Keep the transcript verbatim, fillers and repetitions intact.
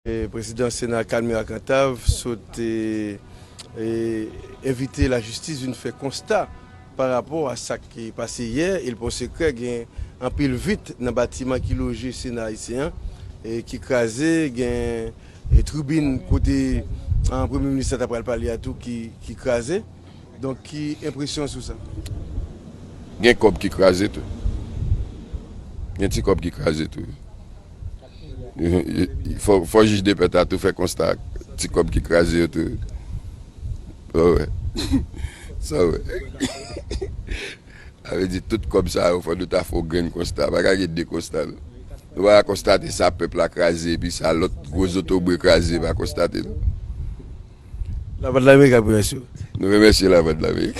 E, Prezidan Sena Calmera Cantave sot e, e, envite lajistis vin fè konsta pa rapò a sa ki pase yè. E l pa yon sekrè, gen anpil vit nan batiman ki loje Sena ayisyen an, e, ki kraze, gen, e, tribin kote, a, Premye Minis la ta pral pale a tou ki, ki kraze. Donk, ki enpresyon sou sa? Gen kòb ki kraze tou. Gen ti kòb ki kraze tou. Fò, fò jij de pè ta tou fè konsta ti kòb ki kraze yo tou. Sa wè. Sa wè. Sa vle di tout kòb sa yo fò nou ta fè yon grenn konsta. Pa ka gen de konsta non. Nou pa ka konstate sa pèp la kraze epi sa lòt gwo zotobre kraze pa konstate non. Lavwadlamerik ap remèsye w. Nou remèsye Lavwadlamerik.